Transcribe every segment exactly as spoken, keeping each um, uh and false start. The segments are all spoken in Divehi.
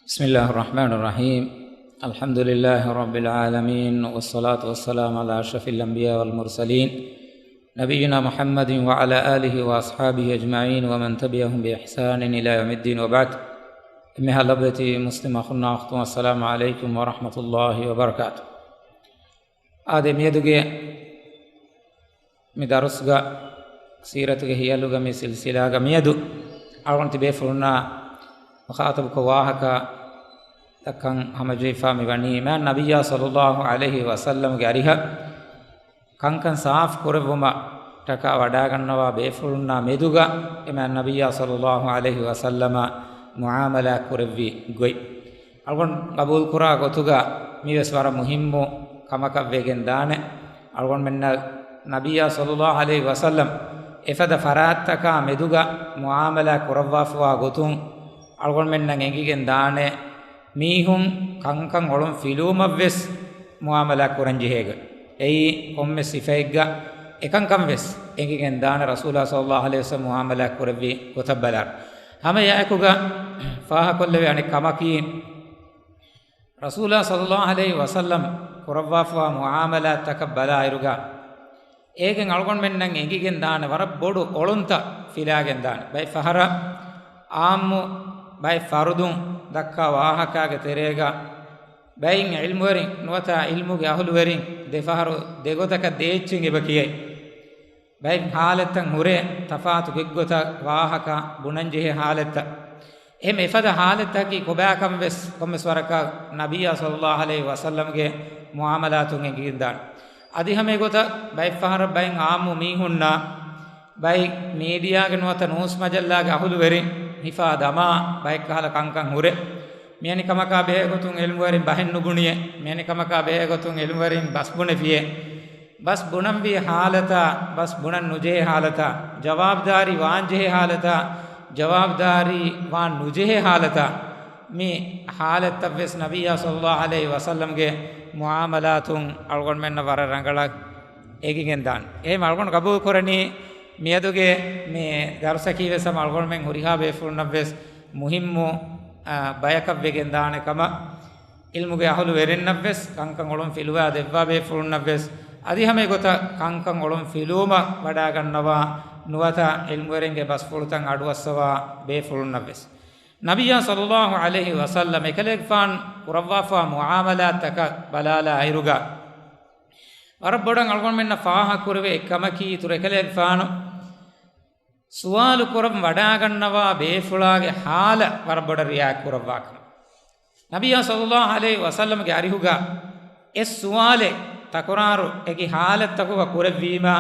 بسم الله الرحمن الرحيم. الحمد لله رب العالمين، والصلاة والسلام على أشرف الأنبياء والمرسلين، نبينا محمد وعلى آله وأصحابه أجمعين ومن تبعهم بإحسان إلى يوم الدين، وبعد. އެންމެހާ ލޮބުވެތި މުސްލިމް އަޚުންނާ އުޚްތުން، السلام عليكم ورحمة الله وبركاته. އާދެ، މިއަދުގެ މި ދަރުސްގަ، ސީރަތުގެ ހިޔަލުގަ މި ސިލްސިލާގަ މިއަދު އަޅުގަނޑު ތިބޭފުޅުންނާ މުޚާޠަބުކޮށް ވާހަކަ ދައްކަން ހަމަޖެހިފާ މި ވަނީ، މާތް ނަބިއްޔާ ޞައްލައްލާހު ޢަލައިހި ވަސައްލަމްގެ އަރިހަށް ކަންކަން ސާފު ކުރެއްވުމަށްޓަކާ ވަޑާގަންނަވާ ބޭފުޅުންނާ މެދުގަ އެ މާތް ނަބިއްޔާ ޞައްލައްލާހު ޢަލައިހި ވަސައްލަމަށް މުޢާމަލާތް ކުރެއްވި ގޮތް. އަޅުގަނޑު ގަބޫލުކުރާ ގޮތުގަ މިވެސް ވަރަށް މުހިއްމު ކަމަކަށް ވެގެން ދާނެ. އަޅުގަނޑުމެންނަށް ނަބިއްޔާ ޞައްލައްލާހު ޢަލައިހި ވަސައްލަމް އެފަދަ ފަރާތްތަކާ މެދުގަ މުޢާމަލާތް ކުރައްވާފަވާ ގޮތުން އަޅުގަނޑުމެންނަށް އެނގިގެން ދާނެ، މީހުން ކަންކަން އޮޅުން ފިލުވުމަށްވެސް މުޢާމަލާތް ކުރަން ޖެހޭ ގޮތް. އެއީ ކޮންމެ ސިފައެއްގަ އެކަންކަން ވެސް އެނގިގެން ދާނެ، ރަސޫލާ ޞައްލައްލާހު ޢަލައިހި ވަސައްލަމް މުޢާމަލާތް ކުރެއްވި ގޮތަށް ބަލާ. ހަމަ އެއާއެކުގަ ފާހަކޮށްލެވޭ އަނެއް ކަމަކީ، ރަސޫލާ ޞައްލައްލާހު ޢަލައިހި ވަސައްލަމް ކުރައްވާފަވާ މުޢާމަލާތްތަކަށް ބަލާއިރުގަ، އޭގެން އަޅުގަނޑުމެންނަށް އެނގިގެން ދާނެ ވަރަށް ބޮޑު އޮޅުންތައް ފިލާގެން ދާނެ. ބައެއް ފަހަރަށް އާއްމު، ބައެއް ފަރުދުން ދައްކާ ވާހަކާގެ ތެރޭގަ، ބައެއް ޢިލްމުވެރިން ނުވަތަ ޢިލްމުގެ އަހުލުވެރިން ދެފަހަރު ދެގޮތަކަށް ދޭއްޗިން އެބަ ކިޔައި. ބައެއް ހާލަތްތައް ހުރޭ، ތަފާތު ގޮތްގޮތަށް ވާހަކަ ބުނަންޖެހޭ ހާލަތްތައް. އެހެން އެފަދަ ހާލަތްތަކަކީ ކޮބާކަން ވެސް ކޮންމެސް ވަރަކަށް ނަބިއްޔާ ޞައްލައްލާހު ޢަލައިހި ވަސައްލަމްގެ މުޢާމަލާތުން އެނގިގެންދާނެ. އަދި ހަމަ އެގޮތަށް ބައެއް ފަހަރަށް ބައެއް ޢާއްމު މީހުންނާ، ބައެއް މީޑިއާގެ ނުވަތަ ނޫސް މަޖައްލާގެ އަހުލުވެރިން ހިފާ ދަމާ ބައެއް ކަހަލަ ކަންކަން ހުރޭ. މިވެނި ކަމަކާ ބެހޭގޮތުން ޢިލްމުވެރިން ބަހެއް ނުބުނިއޭ. މިވެނި ކަމަކާ ބެހޭގޮތުން ޢިލްމުވެރިން ބަސް ބުނެފިއޭ. ބަސް ބުނަންވީ ހާލަތާ، ބަސް ބުނަން ނުޖެހޭ ހާލަތާ، ޖަވާބުދާރީ ވާންޖެހޭ ހާލަތާ، ޖަވާބުދާރީ ވާން ނުޖެހޭ ހާލަތާ، މި ހާލަތްތައްވެސް ނަބިއްޔާ ޞައްލައްލާހު ޢަލައިހި ވަސައްލަމްގެ މުޢާމަލާތުން އަޅުގަނޑުމެންނަށް ވަރަށް ރަނގަޅަށް އެނގިގެން ދާނެ. އެހެން އަޅުގަނޑު ގަބޫލު ކުރަނީ މިއަދުގެ މި ދަރުސަކީ ވެސް ހަމަ އަޅުގަނޑުމެން ހުރިހާ ބޭފުޅުންނަށްވެސް މުހިއްމު، އާ، ބަޔަކަށް ވެގެން ދާނެ ކަމަށް. ޢިލްމުގެ އަހުލުވެރިންނަށްވެސް، ކަންކަން އޮޅުން ފިލުވާ ދެއްވާ ބޭފުޅުންނަށްވެސް، އަދި ހަމަ އެގޮތަށް ކަންކަން އޮޅުން ފިލުވުމަށް ވަޑާގަންނަވާ ނުވަތަ ޢިލްމުވެރިންގެ ބަސްފުޅުތައް އަޑުއައްސަވާ ބޭފުޅުންނަށްވެސް. ނަބިއްޔާ ޞައްލައްލާހު ޢަލައިހި ވަސައްލަމް އެކަލޭގެފާނު ކުރައްވާފަވާ މުޢާމަލާތްތަކަށް ބަލާލާއިރުގަ، ވަރަށް ބޮޑަށް އަޅުގަނޑުމެންނަށް ފާހަގަކުރެވޭ އެއްކަމަކީ، އިތުރު އެކަލޭގެފާނު ސުވާލު ކުރަން ވަޑާގަންނަވާ ބޭފުޅާގެ ހާލަށް ވަރަށް ބޮޑަށް ރިޢާޔަތް ކުރައްވާކަމަށް. ނަބިއްޔާ ޞައްލައްލާހު ޢަލައިހި ވަސައްލަމްގެ އަރިހުގަ އެއް ސުވާލެއް ތަކުރާރު އެކި ހާލަތްތަކުގަ ކުރެއްވީމާ،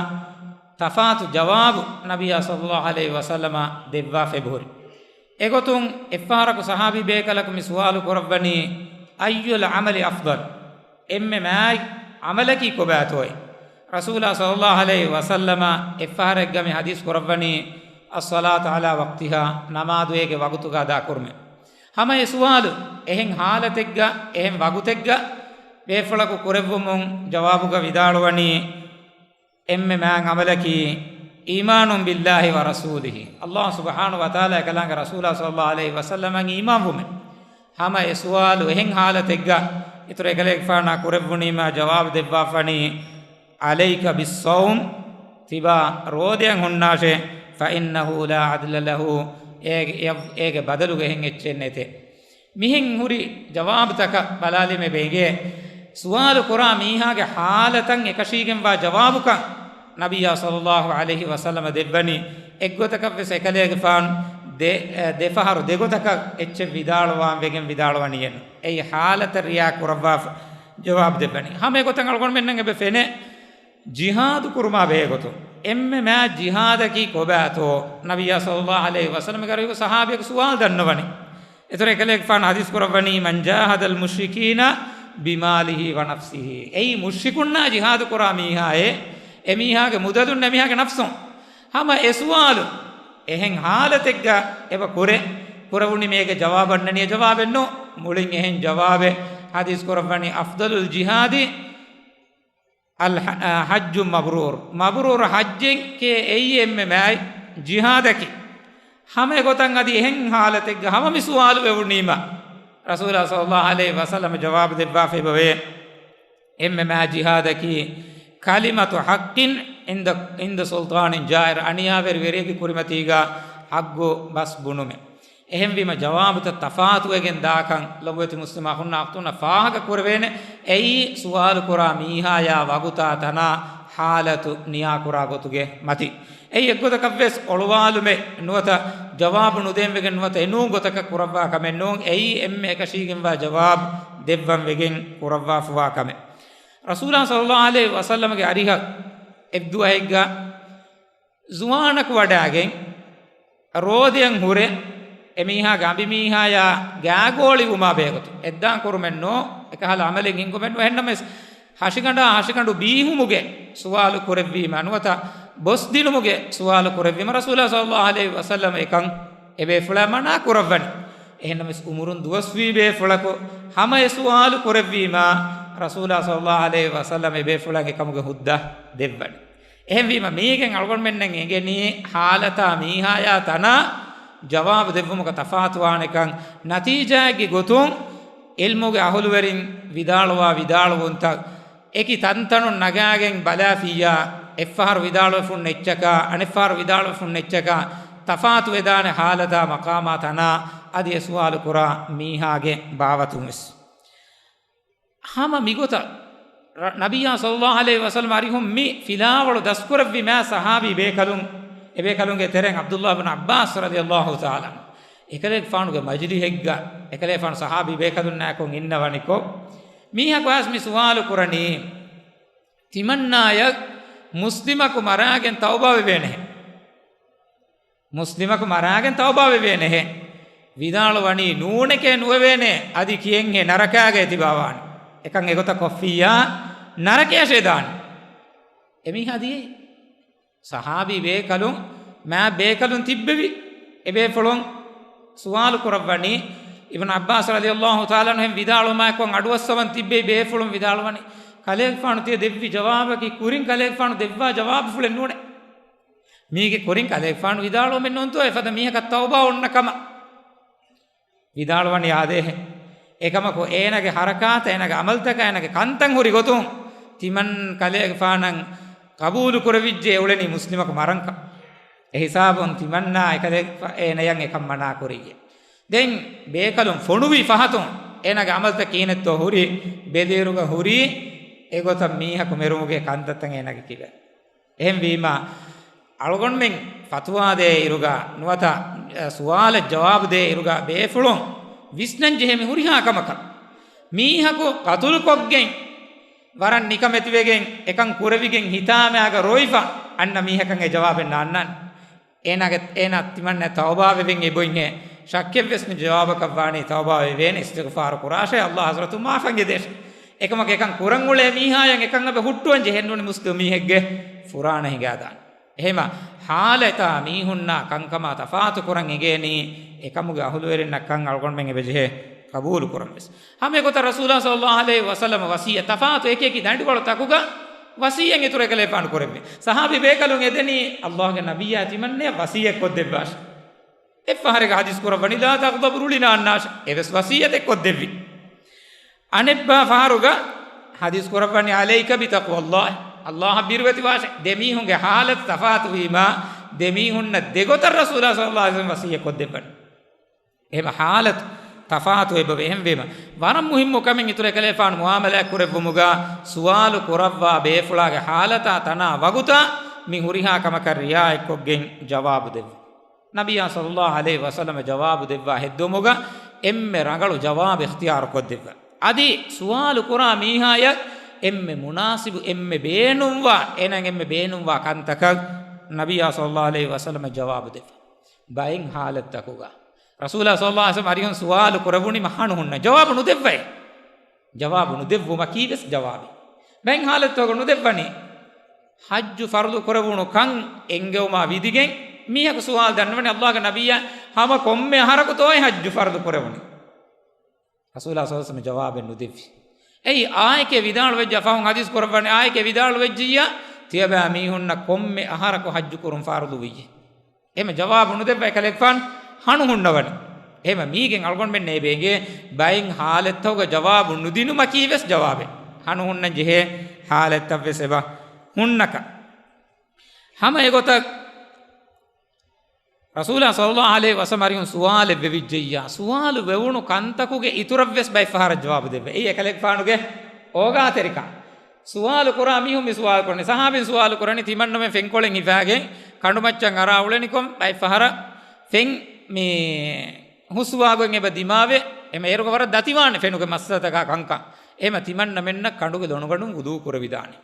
ތަފާތު ޖަވާބު ނަބިއްޔާ ޞައްލައްލާހު ޢަލައިހި ވަސައްލަމަށް ދެއްވާފަ އެބަހުރި. އެގޮތުން އެއްފަހަރަކު ޞަޙާބީ ބޭކަލަކު މި ސުވާލު ކުރައްވަނީ، أي العمل أفضل؟ އެންމެ މާތް ޢަމަލަކީ ކޮބާތޯއޭ؟ ރަސޫލާ ޞައްލައްލާހު ޢަލައިހި ވަސައްލަމަ އެއްފަހަރެއްގަ މި ޙަދީޘް ކުރައްވަނީ، الصلاة على وقتها، ނަމާދު އޭގެ ވަގުތުގަ އަދާކުރުމޭ. ހަމަ އެ ސުވާލު އެހެން ޙާލަތެއްގަ، އެހެން ވަގުތެއްގަ ބޭފުޅަކު ކުރެއްވުމުން ޖަވާބުގަ ވިދާޅުވަނީ، އެންމެ މާތް ޢަމަލަކީ، إيمان بالله ورسوله، ﷲ ސުބްޙާނަހޫ ވަތަޢާލާ އެކަލާނގެ ރަސޫލާ ޞައްލައްލާހު ޢަލައިހި ވަސައްލަމަށް އީމާންވުމޭ. ހަމަ އެ ސުވާލު އެހެން ޙާލަތެއްގަ އިތުރު އެކަލޭގެފާނާ ކުރެއްވުނީމާ ޖަވާބު ދެއްވާފަނީ، عليك بالصوم، ތިބާ ރޯދައަށް ހުންނާށޭ، فإنه لا عدل له، އޭގެ، އޭގެ ބަދަލުގަ އެހެން އެއްޗެއް ނެތޭ. މިހެން ހުރި ޖަވާބުތަކަށް ބަލާލީމަ އެބަ އެނގޭ، ސުވާލު ކުރާ މީހާގެ ޙާލަތަށް އެކަށީގެންވާ ޖަވާބުކަން ނަބިއްޔާ ޞައްލައްލާހު ޢަލައިހި ވަސައްލަމަ ދެއްވަނީ. އެއްގޮތަކަށްވެސް އެކަލޭގެފާނު ދެ، ދެފަހަރު ދެގޮތަކަށް އެއްޗެއް ވިދާޅުވާން ވެގެން ވިދާޅުވަނީއެއް ނޫން. އެއީ ޙާލަތަށް ރިޢާޔަތް ކުރައްވާފަ ޖަވާބު ދެއްވަނީ. ހަމަ އެގޮތަށް އަޅުގަނޑުމެންނަށް އެބަ ފެނޭ، ޖިހާދު ކުރުމާ ބެހޭގޮތުން އެންމެ މާތް ޖިހާދަކީ ކޮބާތޯ؟ ނަބިއްޔާ ޞައްލައްލާހު ޢަލައިހި ވަސައްލަމްގެ އަރިހުގަ ޞަޙާބީއަކު ސުވާލު ދަންނަވަނީ. އިތުރަށް އެކަލޭގެފާނު ޙަދީޘް ކުރައްވަނީ، من جاهد المشركين بماله ونفسه. އެއީ މުޝްރިކުންނާ ޖިހާދު ކުރާ މީހާއޭ، އެމީހާގެ މުދަލުން އެމީހާގެ ނަފްސުން. ހަމަ އެ ސުވާލު އެހެން ޙާލަތެއްގަ އެބަ ކުރޭ، ކުރެވުނީމަ އޭގެ ޖަވާބަށް ނަނީ ޖަވާބެއް ނޫން. މުޅިން އެހެން ޖަވާބެއް. ޙަދީޘް ކުރައްވަނީ، أفضل الجهاد އަލް ޙަ-، އަ، ޙައްޖު މަބްރޫރު. މަބްރޫރު ޙައްޖެކޭ އެއީ އެންމެ މާތް ޖިހާދަކީ. ހަމަ އެގޮތަށް އަދި އެހެން ޙާލަތެއްގަ ހަމަ މި ސުވާލު ވެވުނީމަ، ރަސޫލާ ޞައްލައްލާހު ޢަލައިހި ވަސައްލަމަ ޖަވާބު ދެއްވާފައި ބޮވޭ، އެންމެ މާ ޖިހާދަކީ، كلمة حق عند، عند سلطان جائر، އަނިޔާވެރި ވެރިޔެއްގެ ކުރިމަތީގަ ޙައްޤު ބަސް ބުނުމެއް. އެހެންވީމަ، ޖަވާބުތައް ތަފާތުވެގެން ދާކަން ލޮބުވެތި މުސްލިމް އަޚުންނާ އުޚްތުންނަށް ފާހަގަ ކުރެވޭނެ. އެއީ، ސުވާލު ކުރާ މީހާޔާ ވަގުތާ ތަނާ ޙާލަތު ނިޔާކުރާ ގޮތުގެ މަތި. އެއީ އެއްގޮތަކަށްވެސް އޮޅުވާލުމެއް ނުވަތަ ޖަވާބު ނުދޭންވެގެން ނުވަތަ އެނޫން ގޮތަކަށް ކުރައްވާ ކަމެއް ނޫން. އެއީ އެންމެ އެކަށީގެންވާ ޖަވާބު ދެއްވަން ވެގެން ކުރައްވާފަވާ ކަމެއް. ރަސޫލާ ޞައްލައްލާހު ޢަލައިހި ވަސައްލަމަގެ އަރިހަށް އެއްދުވަހެއްގަ ޒުވާނަކު ވަޑާގެން ރޯދަޔަށް ހުރެ، އެމީހާގެ އަނބިމީހާޔާ ގާގޯޅިވުމާ ބެހޭގޮތުން، އެއްދާން ކުރުމެއް ނޯ، އެކަހަލަ އަމަލެއް ހިންގުމެއް ނޯ. އެހެންނަމަވެސް، ހަށިގަނޑާ ހަށިގަނޑު ބީހުމުގެ ސުވާލު ކުރެއްވީމަ، ނުވަތަ ބޮސްދިނުމުގެ ސުވާލު ކުރެއްވީމަ، ރަސޫލާ ޞައްލައްލާހު ޢަލައިހި ވަސައްލަމަ އެކަން އެބޭފުޅާ މަނާ ކުރައްވަނީ. އެހެންނަމަވެސް، އުމުރުން ދުވަސްވީ ބޭފުޅަކު ހަމަ އެ ސުވާލު ކުރެއްވީމާ، ރަސޫލާ ޞައްލައްލާހު ޢަލައިހި ވަސައްލަމަ އެބޭފުޅަށް އެކަމުގެ ހުއްދަ ދެއްވަނީ. އެހެންވީމަ، މީގެން އަޅުގަނޑުމެންނަށް އެނގެނީ، ޙާލަތާ މީހާޔާ ތަނާ ޖަވާބު ދެއްވުމުގަ ތަފާތުވާނެކަން. ނަތީޖާއެއްގެ ގޮތުން، ޢިލްމުގެ އަހުލުވެރިން ވިދާޅުވާ ވިދާޅުވުންތައް އެކި ތަންތަނުން ނަގާގެން ބަލާފިއްޔާ، އެއްފަހަރު ވިދާޅުވެފުން އެއްޗަކާ، އަނެއްފަހަރު ވިދާޅުވެފުން އެއްޗަކާ، ތަފާތުވެދާނެ ޙާލަތާ މަޤާމާ ތަނާ އަދި އެ ސުވާލު ކުރާ މީހާގެ ބާވަތުން ވެސް. ހަމަ މިގޮތަށް، ރ-، ނަބިއްޔާ ޞައްލައްލާހު ޢަލައިހި ވަސައްލަމަ އަރިހުން މި ފިލާވަޅު ދަސްކުރެއްވި މާ ޞަޙާބީ ބޭކަލުން، އެބޭކަލުންގެ ތެރެއިން ޢަބްދުﷲ ބިން ޢައްބާސް ރަޟިޔަﷲ ތަޢާލާ ޢަންހު، އެކަލޭގެފާނުގެ މަޖިލިހެއްގަ، އެކަލޭގެފާނު ޞަޙާބީ ބޭކަލުންނާއެކު އިންނަވަނިކޮށް، މީހަކު އައިސް މި ސުވާލު ކުރަނީ، ތިމަންނާޔަށް މުސްލިމަކު މަރާގެން ތައުބާވެވޭނެހެން. މުސްލިމަކު މަރާގެން ތައުބާވެވޭނެހެން. ވިދާޅުވަނީ، ނޫނެކޭ ނުވެވޭނެ، އަދި ކިއެންހޭ ނަރަކާގައި ތިބާވާނެ. އެކަން އެގޮތަށް ކޮށްފިއްޔާ، ނަރަކަޔަށޭ ދާނެ. އެމީހާ ދިޔައީ. ޞަޙާބީ ބޭކަލުން، މާ ބޭކަލުން ތިއްބެވި. އެބޭފުޅުން ސުވާލު ކުރައްވަނީ، އިބްނު ޢައްބާސް ރަޟިޔަﷲ ތަޢާލާ ޢަންހު އެހެން ވިދާޅުވުމާއެކު އަޑުއައްސަވަން ތިއްބެވި ބޭފުޅުން ވިދާޅުވަނީ، ކަލޭގެފާނު ތިޔަ ދެއްވި ޖަވާބަކީ ކުރިން ކަލޭގެފާނު ދެއްވާ ޖަވާބުފުޅެއް ނޫނޭ. މީގެ ކުރިން ކަލޭގެފާނު ވިދާޅުވަމެއް ނޫންތޯ އެފަދަ މީހަކަށް ތައުބާ އޮންނަ ކަމަށް. ވިދާޅުވަނީ އާދޭހެން. އެކަމަކު އޭނާގެ ޙަރަކާތަށް، އޭނާގެ ޢަމަލުތަކަށް، އޭނާގެ ކަންތައް ހުރި ގޮތުން ތިމަން ކަލޭގެފާނަށް ޤަބޫލު ކުރެވިއްޖެ އެ އުޅެނީ މުސްލިމަކު މަރަންކަން. އެ ހިސާބުން ތިމަންނާ އެކަލޭގެފާ އޭނަޔަށް އެކަން މަނާ ކުރިއްޔޭ. ދެން ބޭކަލުން ފޮނުވި ފަހަތުން އޭނާގެ ޢަމަލުތައް ކިހިނެއްތޯ ހުރީ، ބެލިއިރުގަ ހުރީ އެގޮތަށް މީހަކު މެރުމުގެ ކަންތައްތައް އޭނާގެ ކިބައިން. އެހެންވީމާ، އަޅުގަނޑުމެން ފަތުވާ ދޭ އިރުގަ ނުވަތަ، އަ، ސުވާލަށް ޖަވާބު ދޭ އިރުގަ ބޭފުޅުން ވިސްނަން ޖެހޭ މި ހުރިހާ ކަމަކަށް. މީހަކު ޤަތުލުކޮށްގެން، ވަރަށް ނިކަމެތިވެގެން، އެކަން ކުރެވިގެން ހިތާމައިގަ ރޮއިފަ، އަންނަ މީހަކަށް އެ ޖަވާބެއް ނާންނާނެ. އޭނާގެ، އޭނާ ތިމަންނަ ތައުބާވެވެން އެބޮތްހޭ. ޝައްކެއްވެސް ނު ޖަވާބަކަށް ވާނީ ތައުބާވެވޭނެ، އިސްތިޣްފާރު ކުރާށޭ، ﷲ ޙަޟްރަތުން މާފަށް އެދޭށޭ. އެކަމަކު އެކަން ކުރަން އުޅޭ މީހާޔަށް އެކަން އެބަ ހުއްޓުވަން ޖެހެންނޫނީ މުސްލިމް މީހެއްގެ ފުރާނަ ހިނގާދާނެ. އެހެމަ ޙާލަތާ މީހުންނާ ކަންކަމާ ތަފާތު ކުރަން އެނގޭނީ، އެކަމުގެ އަހުލުވެރިންނަށް ކަން އަޅުގަނޑުމެން އެބަޖެހޭ ޤަބޫލު ކުރަން ވެސް. ހަމަ އެގޮތަށް ރަސޫލާ ޞައްލައްލާހު ޢަލައިހި ވަސައްލަމަ ވަޞިއްޔަތް ތަފާތު އެކި އެކި ދަނޑިވަޅުތަކުގަ ވަޞިއްޔަތް އިތުރު އެކަލޭފާނު ކުރެއްވި. ޞަޙާބީ ބޭކަލުން އެދެނީ ﷲގެ ނަބިއްޔާ ތިމަންނަޔަށް ވަޞިއްޔަތް ކޮށްދެއްވާށޭ. އެއްފަހަރެއްގަ ޙަދީޘް ކުރައްވަނީ، لا تغضب، ރުޅި ނާންނާށޭ. އެވެސް ވަޞިއްޔަތެއް ކޮށްދެއްވި. އަނެއްބާ ފަހަރުގަ ޙަދީޘް ކުރައްވަނީ، عليك بتقوى الله، ﷲއަށް ބިރުވެތިވާށޭ. ދެމީހުންގެ ޙާލަތު ތަފާތުވީމާ، ދެމީހުންނަށް ދެގޮތަށް ރަސޫލާ ޞައްލައްލާހު ޢަލައިހި ވަސައްލަމަ ވަޞިއްޔަތް ކޮށްދެއްވަނީ. އެހެމަ ޙާލަތު ތަފާތު އެބަވޭ. އެހެންވީމަ، ވަރަށް މުހިއްމު ކަމެއް އިތުރު އެކަލޭފާނު މުޢާމަލާތް ކުރެއްވުމުގަ، ސުވާލު ކުރައްވާ ބޭފުޅާގެ ޙާލަތާ ތަނާ ވަގުތާ މި ހުރިހާ ކަމަކަށް ރިޢާޔަތްކޮށްގެން ޖަވާބު ދެއްވުން. ނަބިއްޔާ ޞައްލައްލާހު ޢަލައިހި ވަސައްލަމަ ޖަވާބު ދެއްވާ ހެއްދުމުގަ އެންމެ ރަނގަޅު ޖަވާބެއް އިޚްތިޔާރު ކޮށްދެއްވާ. އަދި ސުވާލު ކުރާ މީހާޔަށް އެންމެ މުނާސިބު، އެންމެ ބޭނުންވާ، އޭނައަށް އެންމެ ބޭނުންވާ ކަންތަކަށް ނަބިއްޔާ ޞައްލައްލާހު ޢަލައިހި ވަސައްލަމަ ޖަވާބު ދެއްވާ. ބައެއް ޙާލަތްތަކުގަ ރަސޫލާ ޞައްލައްލާހު ޢަލައިހި ވަސައްލަމަ އަރިހުން ސުވާލު ކުރެވުނީމަ ހަނު ހުންނަ ޖަވާބު ނުދެއްވައޭ. ޖަވާބު ނުދެއްވުމަކީ ވެސް ޖަވާބެއް. ބައެއް ޙާލަތްތަކުގަ ނުދެއްވަނީ. ޙައްޖު ފަރުޟު ކުރެވުނު ކަން އެންގެވުމާ ވިދިގެން މީހަކު ސުވާލު ދަންނަވަނީ، ﷲގެ ނަބިއްޔާ، ހަމަ ކޮންމެ އަހަރަކުތޯއޭ ޙައްޖު ފަރުޟު ކުރެވުނީ؟ ރަސޫލާ ޞައްލައްލާހު ޢަލައިހި ވަސައްލަމަ ޖަވާބެއް ނުދެއްވި. އެއީ އާއެކޭ ވިދާޅުވެއްޖާ ފަހުން ޙަދީޘް ކުރައްވަނީ، އާއެކޭ ވިދާޅުވެއްޖިއްޔާ، ތިޔަބައިމީހުންނަށް ކޮންމެ އަހަރަކު ޙައްޖު ކުރުން ފަރުޟު ވިއްޔޭ. އެހެމަ ޖަވާބު ނުދެއްވާ އެކަލޭގެފާނު ހަނު ހުންނަވަނީ. އެހެމަ މީގެން އަޅުގަނޑުމެންނޭ ބޭނގޭ ބައެއް ހާލަތްތަކުގަ ޖަވާބު ނުދިނުމަކީ ވެސް ޖަވާބެއް. ހަނު ހުންނަން ޖެހޭ ހާލަތްތައް ވެސް އެބަ ހުންނަކަ. ހަމަ އެގޮތަށް ރަސޫލާ ޞައްލައްލާހު ޢަލައިހި ވަސައްލަމަ އަރިހުން ސުވާލެއް ވެވިއްޖެއްޔާ، ސުވާލު ވެވުނު ކަންތަކުގެ އިތުރަށް ވެސް ބައެއް ފަހަރަށް ޖަވާބު ދެއްވޭ. އެއީ އެކަލޭގެފާނުގެ އޯގާތެރިކަން. ސުވާލު ކުރާ މީހުން މި ސުވާލު ކުރަނީ. ސަހާބީން ސުވާލު ކުރަނީ ތިމަންނަމެން ފެންކޮޅެއް ހިފާގެން ކަނޑުމައްޗަށް އަރާ އުޅެނިކޮށް ބައެއް ފަހަރަށް ފެން މި ހުސްވާގޮތް އެބަ ދިމާވެ، އެމަ އޭރުގަ ވަރަށް ދަތިވާނެ ފެނުގެ މައްސަލަތަކާ ކަންކަން. އެމަ ތިމަންނަމެންނަށް ކަނޑުގެ ލޮނުގަނޑުން ވުޟޫ ކުރެވިދާނެ.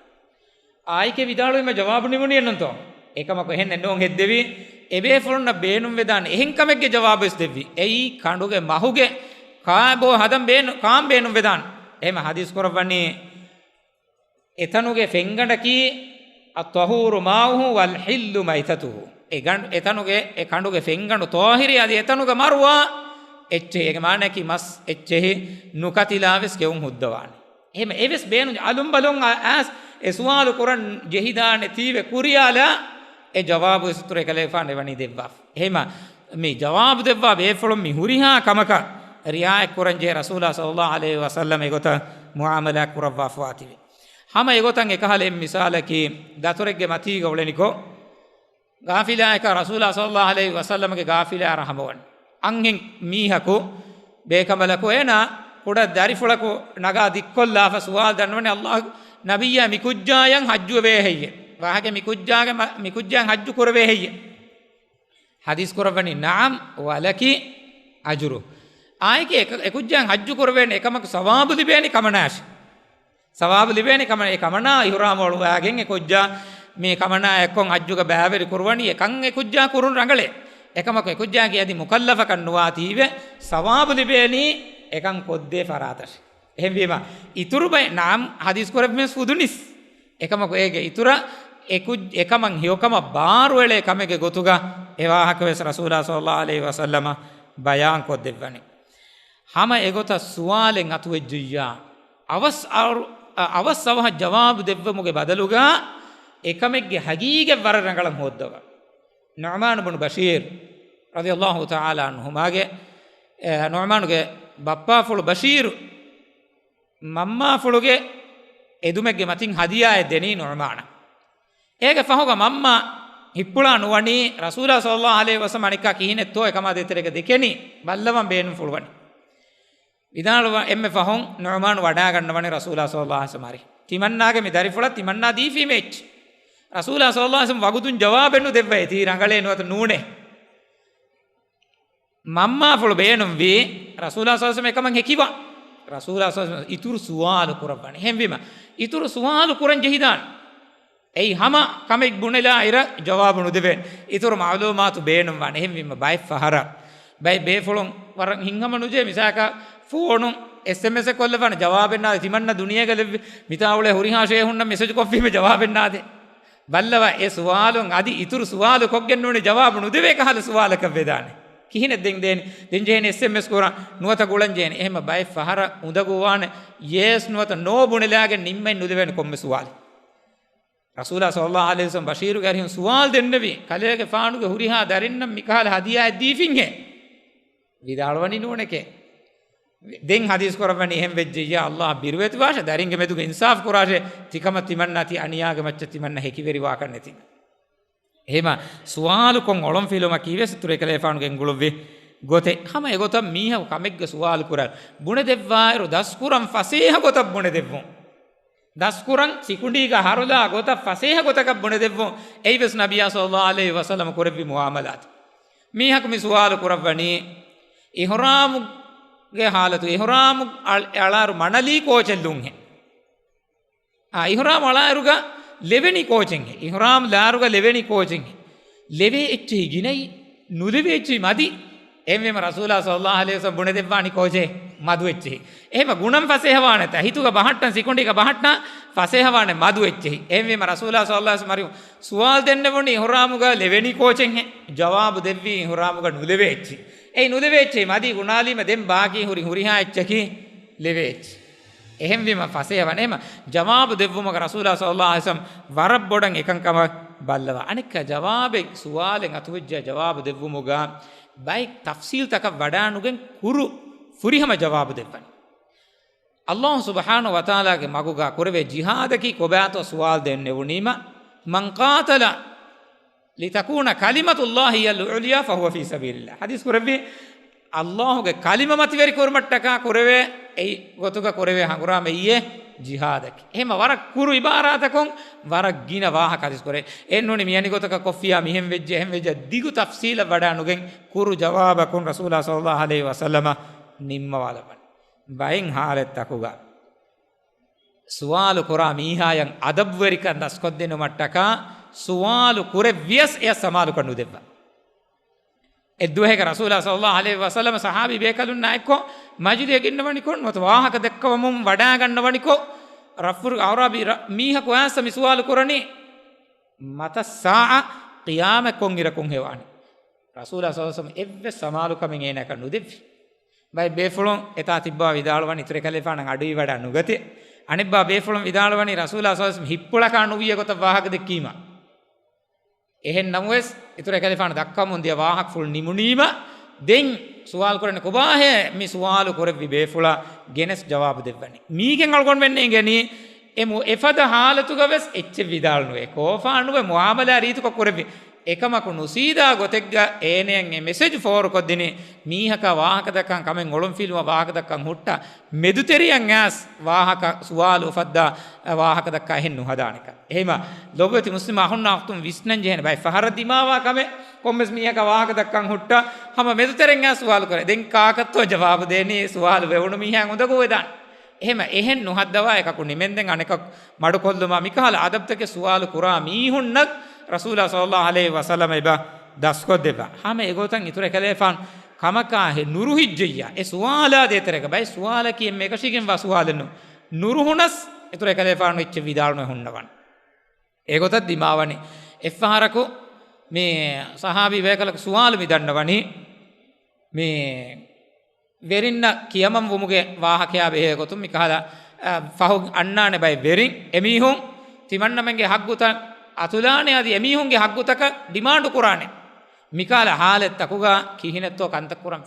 އާއެކޭ ވިދާޅުވީމަ ޖަވާބު ނިމުނީ އެންނުންތޯ؟ އެކަމަކު އެހެން އެންނޫން ހެއްދެވީ. އެބޭފުޅުންނަށް ބޭނުންވެދާނެ އެހެން ކަމެއްގެ ޖަވާބުވެސް ދެއްވި. އެއީ ކަނޑުގެ މަހުގެ ކާ ބޯ ހަދަން ބޭނު-، ކާން ބޭނުންވެދާނެ. އެހެމަ ޙަދީޘް ކުރައްވަނީ، އެތަނުގެ ފެންގަނޑަކީ، "الطهور ماؤه والحل ميتته." އެ ގަނޑު، އެތަނުގެ، އެ ކަނޑުގެ ފެންގަނޑު ޠާހިރީ އަދި އެތަނުގެ މަރުވާ އެއްޗެހި. އޭގެ މާނައަކީ މަސް އެއްޗެހި ނުކަތިލާ ވެސް ކެއުން ހުއްދަވާނެ. އެހެމަ އެވެސް ބޭނުން އަލުން ބަލުން އަ-، އައިސް އެ ސުވާލު ކުރަން ޖެހިދާނެތީވެ ކުރިޔާލާ އެ ޖަވާބު އިތުރު އެކަލޭގެފާނު އެވަނީ ދެއްވާފަ. އެހެމަ މި ޖަވާބު ދެއްވާ ބޭފުޅުން މި ހުރިހާ ކަމަކަށް ރިޢާޔަތް ކުރަން ޖެހޭ ރަސޫލާ ޞައްލައްލާހު ޢަލައިހި ވަސައްލަމް އެގޮތަށް މުޢާމަލާތް ކުރައްވާފަވާތީވެ. ހަމަ އެގޮތަށް އެކަހަލަ އެއް މިސާލަކީ، ދަތުރެއްގެ މަތީގަ އުޅެނިކޮށް، ގާފިލާއަކަށް ރަސޫލާ ޞައްލައްލާހު ޢަލައިހި ވަސައްލަމްގެ ގާފިލާ ރަހަމަވަން. އަންހެން މީހަކު ބޭކަނބަލަކު އޭނާ ކުޑަ ދަރިފުޅަކު ނަގާ ދިއްކޮށްލާފަ ސުވާލު ދަންނަވަނީ، އައްލާހު ނަބިއްޔާ މި ކުއްޖާޔަށް ޙައްޖުވެވޭ ހެއްޔެވެ؟ ވާހަކަ މި ކުއްޖާގެ މަ-، މި ކުއްޖާއަށް ޙައްޖު ކުރެވޭ ހެއްޔެވެ؟ ޙަދީޘް ކުރައްވަނީ، "نعم ولك أجره." އާއެކޭ އެކަ-، އެކުއްޖާއަށް ޙައްޖު ކުރެވޭނެ އެކަމަކު ސަވާބު ލިބޭނީ ކަމަނާށޭ. ސަވާބު ލިބޭނެ ކަމަނާ، އެ ކަމަނާ އިޙްރާމު އޮޅުވާގެން އެ ކުއްޖާ މި ކަމަނާ އެއްކޮށް ޙައްޖުގަ ބައިވެރި ކުރުވަނީ އެކަން އެ ކުއްޖާ ކުރުން ރަނގަޅޭ. އެކަމަކު އެ ކުއްޖާގެ އަދި މުކައްލަފަކަށް ނުވާތީވެ ސަވާބު ލިބޭނީ އެކަން ކޮށްދޭ ފަރާތަށޭ. އެހެންވީމަ އިތުރު ބައެއް ނަޢަމް ޙަދީޘް ކުރެއްވިމެސް ފުދުނިސް. އެކަމަކު އޭގެ އިތުރަށް އެކު-، އެކަމަށް ހެޔޮކަމަށް ބާރުއެޅޭ ކަމެއްގެ ގޮތުގަ އެ ވާހަކަވެސް ރަސޫލާ ޞައްލައްލާހު ޢަލައިހި ވަސައްލަމަ ބަޔާން ކޮށްދެއްވަނީ. ހަމަ އެގޮތަށް ސުވާލެއް އަތުވެއްޖެއްޔާ، އަވަސް އަރު-، އަ-، އަވަސް އަވަހަށް ޖަވާބު ދެއްވުމުގެ ބަދަލުގަ އެކަމެއްގެ ޙަޤީޤަތް ވަރަށް ރަނގަޅަށް ހޯއްދަވާ. ނުޢުމާނު ބުނު ބަޝީރު ރަޟިޔައްލާހު ތަޢާލާ ޢަންހުމާގެ، އެ، ނުޢުމާނުގެ ބައްޕާފުޅު ބަޝީރު މަންމާފުޅުގެ އެދުމެއްގެ މަތިން ހަދިޔާއެއް ދެނީ ނުޢުމާނަށް. އޭގެ ފަހުގަ މަންމާ ހިއްޕުޅާ ނުވަނީ ރަސޫލާ ޞައްލައްލާހު ޢަލައިހި ވަސައްލަމަ އަނެއްކާ ކިހިނެއްތޯ އެކަމާ ދޭތެރޭގަ ދެކެނީ ބައްލަވަން ބޭނުންފުޅުވަނީ. ވިދާޅުވާ އެންމެ ފަހުން ނުޢުމާނު ވަޑާގަންނަވަނީ ރަސޫލާ ޞައްލައްލާހު ޢަލައިހި ވަސައްލަމަ އަރިހުން. ތިމަންނާގެ މި ދަރިފުޅަށް ތިމަންނާ ދީފީމޭ އެއްޗެއް. ރަސޫލާ ޞައްލައްލާހު ޢަލައިހި ވަސައްލަމަ ވަގުތުން ޖަވާބެއް ނުދެއްވައޭ ތީ ރަނގަޅޭ ނުވަތަ ނޫނޭ. މަންމާފުޅު ބޭނުންވީ ރަސޫލާ ޞައްލައްލާހު ޢަލައިހި ވަސައްލަމަ އެކަމަށް ހެކިވާން. ރަސޫލާ ޞައްލައްލާހު ޢަލައިހި ވަސައްލަމަ އިތުރު ސުވާލު ކުރައްވަނީ. އެހެންވީމަ އިތުރު ސުވާލު ކުރަން ޖެހިދާނެ. އެއީ ހަމަ ކަމެއް ބުނެލާއިރަށް ޖަވާބު ނުދެވޭނެ. އިތުރު މަޢުލޫމާތު ބޭނުންވާނެ. އެހެންވީމަ ބައެއް ފަހަރަށް ބައެއް ބޭފުޅުން ވަރަށް ހިތްހަމަ ނުޖެހޭ. މިސާލަކަށް ފޯނުން އެސްއެމްއެސްއެއް ކޮށްލަފާނެ ޖަވާބެއް ނާދޭ. ތިމަންނަ ދުނިޔޭގަ ލެއްވި މިތާ އުޅޭ ހުރިހާ ޝޭހުންނަށް މެސެޖް ކޮށްފީމަ ޖަވާބެއް ނާދޭ. ބައްލަވާ އެ ސުވާލުން އަދި އިތުރު ސުވާލު ކޮށްގެން ނޫނީ ޖަވާބު ނުދެވޭ ކަހަލަ ސުވާލަކަށް ވެދާނެ. ކިހިނެއް ދެން ދޭނެ؟ ދެން ޖެހޭނެ އެސްއެމްއެސް ކުރާން ނުވަތަ ގުޅަން ޖެހޭނެ. އެހެންމަ ބައެއް ފަހަރަށް އުނދަގޫވާނެ ޔެސް ނުވަތަ ނޯ ބުނެލާގެން ނިންމެއް ނުލެވޭނެ ކޮންމެ ސުވާލެއް. ރަސޫލާ ޞައްލައްލާހު ޢަލައިހި ވަސައްލަމަ ބަޝީރުގެ އަރިހުން ސުވާލު ދެންނެވި، ކަލޭގެފާނުގެ ހުރިހާ ދަރިންނަށް މިކަހަލަ ހަދިޔާއެއް ދީފިންހޭ؟ ވިދާޅުވަނީ ނޫނެކޭ. ދެން ޙަދީޘް ކުރައްވަނީ އެހެން ވެއްޖެއްޔާ، އައްލާހް ބިރުވެތިވާށޭ، ދަރިންގެ މެދުގަ އިންސާފު ކުރާށޭ، ތިކަމަށް ތިމަންނާ ތި އަނިޔާގެ މައްޗަށް ތިމަންނަ ހެކިވެރިވާކަށް ނެތި. އެހެމަ ސުވާލުކޮށް އޮޅުން ފިލުމަކީ ވެސް އިތުރު އެކަލޭފާނުގެ އެނގުޅުއްވި ގޮތެއް. ހަމަ އެގޮތަށް މީހަކު ކަމެއްގެ ސުވާލު ކުރާ، ބުނެދެއްވާއިރު ދަސްކުރަން ފަސޭހަ ގޮތަށް ބުނެދެއްވުން. ދަސްކުރަން ސިކުނޑީގަ ހަރުލާ ގޮތަށް ފަސޭހަ ގޮތަކަށް ބުނެދެއްވުން. އެއީވެސް ނަބިއްޔާ ޞައްލައްލާހު ޢަލައިހި ވަސައްލަމަ ކުރެއްވި މުޢާމަލާތު. މީހަކު މި ސުވާލު ކުރައްވަނީ، އިޙްރާމުގެ ޙާލަތު، އިޙްރާމު އަޅާއިރު މަނަލީ ކޯޗެއް ލުންހޭ؟ އާ، އިޙްރާމު އަޅާއިރުގަ ލެވެނީ ކޯޗެއްހޭ؟ އިޙްރާމު ލާއިރުގަ ލެވެނީ ކޯޗެއްހޭ؟ ލެވޭ އެއްޗެހި ގިނައީ، ނުލެވޭ އެއްޗެހި މަދީ. އެހެންވީމަ ރަސޫލާ ޞައްލައްލާހު ޢަލައިހި ވަސައްލަމަ ބުނެދެއްވާނީ ކޯޗެއް؟ މަދު އެއްޗެހި. އެހެމަ ގުނަން ފަސޭހަވާނެތާ، ހިތުގަ ބަހައްޓަން، ސިކުނޑީގަ ބަހައްޓާ ފަސޭހަވާނެ މަދު އެއްޗެހި. އެހެންވީމަ ރަސޫލާ ޞައްލައްލާހު ޢަލައިހި ވަސައްލަމަ ސުވާލު ދެންނެވުނީ އިޙްރާމުގަ ލެވެނީ ކޯޗެއްހޭ؟ ޖަވާބު ދެއްވީ އިޙްރާމުގަ ނުލެވޭ އެއްޗެހި. އެއީ ނުލެވޭ އެއްޗެހި މަދީ ގުނާލީމަ ދެން ބާކީ ހުރި ހުރިހާ އެއްޗަކީ ލެވޭ އެއްޗެހި. އެހެންވީމަ ފަސޭހަވާނެ. އެހެމަ ޖަވާބު ދެއްވުމުގަ ރަސޫލާ ޞައްލައްލާހު ޢަލައިހި ވަސައްލަމަ ވަރަށް ބޮޑަށް އެކަންކަމަށް ބައްލަވާ. އަނެއްކާ ޖަވާބެއް، ސުވާލެއް އަތުވެއްޖެއްޔާ ޖަވާބު ދެއްވުމުގަ ބައެއް ތަފްސީލްތަކަށް ވަޑާނުގެން ކުރު ފުރިހަމަ ޖަވާބު ދެއްވަނީ. އައްލާހު ސުބްޙާނަހު ވަތަޢާލާގެ މަގުގަ ކުރެވޭ ޖިހާދަކީ ކޮބާތޯ ސުވާލު ދެންނެވުނީމަ، "من قاتل لتكون كلمة الله هي العليا فهو في سبيل الله." ޙަދީޘް ކުރެއްވި، އައްލާހުގެ ކަލިމަ މަތިވެރި ކުރުމަށްޓަކާ ކުރެވޭ، އެއީ ގޮތުގަ ކުރެވޭ ހަނގުރާމައެއް ޖިހާދަކީ. އެހެމަ ވަރަށް ކުރު އިބާރާތަކުން ވަރަށް ގިނަ ވާހަކަ ޙަދީޘް ކުރޭ. އެއްނޫނީ މިއަނި ގޮތަކަށް ކޮށްފިއްޔާ މިހެން ވެއްޖެ، އެހެން ވެއްޖެ، ދިގު ތަފްސީލަށް ވަޑާނުގެން ކުރު ޖަވާބަކުން ރަސޫލާ ޞައްލައްލާހު ޢަލައިހި ވަސައްލަމަ ނިންމަވާލައްވަނީ. ބައެއް ޙާލަތްތަކުގަ ސުވާލު ކުރާ މީހާޔަށް އަދަބުވެރިކަން ދަސްކޮށްދިނުމަށްޓަކާ ސުވާލު ކުރެއްވިޔަސް އެޔަށް ސަމާލުކަން ނުދެއްވާ. އެއްދުވަހެކަ ރަސޫލާ ޞައްލައްލާހު ޢަލައިހި ވަސައްލަމަ ޞަޙާބީ ބޭކަލުންނާ އެއްކޮށް މަޖިލީހަށް ގެންނަވަނިކޮށް ނުވަތަ ވާހަކަ ދައްކަވަމުން ވަޑާގަންނަވަނިކޮށް، ރަފުރު އަޢުރާބީ ރަ-، މީހަކު އައިސް މި ސުވާލު ކުރަނީ، "متى الساعة؟" ޤިޔާމަތް ކޮންއިރަކުން ހެވާނީ؟ ރަސޫލާ ޞައްލައްލާހު ޢަލައިހި ވަސައްލަމަ އެއްވެސް ސަމާލުކަމެއް އޭނައަކަށް ނުދެއްވި. ބައެއް ބޭފުޅުން އެތާ ތިއްބާ ވިދާޅުވަނީ އިތުރު އެކަލޭފާނަށް އަޑުއިވަޑާ ނުގަތޭ. އަނެއްބާ ބޭފުޅުން ވިދާޅުވަނީ ރަސޫލާ ޞައްލައްލާހު ޢަލައިހި ވަސައްލަމަ ހިތްޕުޅަކާ ނުވިއްޔާ ގޮތަށް ވާހަކަ ދެއްކީމަ. އެހެން ނަމަވެސް، އިތުރު އެކަލޭފާނު ދައްކަމުން ދިޔަ ވާހަކަފުޅު ނިމުނީމަ، ދެން ސުވާލު ކުރަނީ ކޮބާހޭ މި ސުވާލު ކުރެއްވި ބޭފުޅާ ގެނެސް ޖަވާބު ދެއްވަނީ؟ މީގެން އަޅުގަނޑުމެން އެނގެނީ، އެ މު-، އެފަދަ ޙާލަތުގަވެސް އެއްޗެއް ވިދާޅުނުވޭ، ކޯފާނުވެ މުޢާމަލާ ރީތިކޮށް ކުރެއްވި. އެކަމަކު ނުސީދާ ގޮތެއްގަ އޭނަޔަށް އެ މެސެޖު ފޯރުކޮށްދިނީ، މީހަކާ ވާހަކަދައްކަން ކަމެއް އޮޅުންފިލުމަށް ވާހަކަދައްކަން ހުއްޓާ، މެދުތެރެއަށް އައިސް ވާހަކަ ސުވާލު އުފައްދާ، ވާހަކަދައްކާ އެހެން ނުހަދާނެކަން. އެހެމަ ލޮބުވެތި މުސްލިމް އަޚުންނާ އުޚްތުން ވިސްނަން ޖެހޭނެ ބައެއް ފަހަރަށް ދިމާވާ ކަމެއް، ކޮންމެސް މީހަކަށް ވާހަކަ ދައްކަން ހުއްޓާ، ހަމަ މެދުތެރެއަށް އައިސް ސުވާލު ކުރޭ. ދެން ކާކަށްތޯ ޖަވާބު ދޭނީ؟ ސުވާލު ވެވުނު މީހާ އުނދަގޫ ވެދާނެ. އެހެމަ އެހެން ނުހައްދަވާ އެކަކު ނިމެންދެން އަނެކަކު މަޑުކޮށްލުމާ މިކަހަލަ އަދަބުތަކެއް ސުވާލު ކުރާ މީހުންނަށް ރަސޫލާ ޞައްލައްލާހު ޢަލައިހި ވަސައްލަމަ އެބަ ދަސްކޮށްދެއްވާ. ހަމަ އެގޮތަށް އިތުރު އެކަލޭފާނު ކަމަކާ ހެ ނުރުހިއްޖެއްޔާ، އެ ސުވާލާ ދޭތެރޭގަ ބައެއް ސުވާލަކީ އެންމެ އެކަށީގެންވާ ސުވާލެއް ނޫން. ނުރުހުނަސް އިތުރު އެކަލޭފާނު އެއްޗެއް ވިދާޅުނު ހުންނަވަން. އެގޮތަށް ދިމާވަނީ. އެއްފަހަރަކު މި ޞަޙާބީ ބޭކަލަކު ސުވާލު މި ދަންނަވަނީ، މި ވެރިންނަށް ކިޔަމަންވުމުގެ ވާހަކަޔާ ބެހޭ ގޮތުން މިކަހަލަ، އަ، ފަހު އަންނާނެ ބައެއް ވެރިން. އެމީހުން ތިމަންނަމެންގެ ހައްގުތައް އަތުލާނެ އަދި އެމީހުންގެ ހައްގުތަކަށް ޑިމާންޑު ކުރާނެ. މިކަހަލަ ހާލަތްތަކުގަ ކިހިނެއްތޯ ކަންތައް ކުރަން؟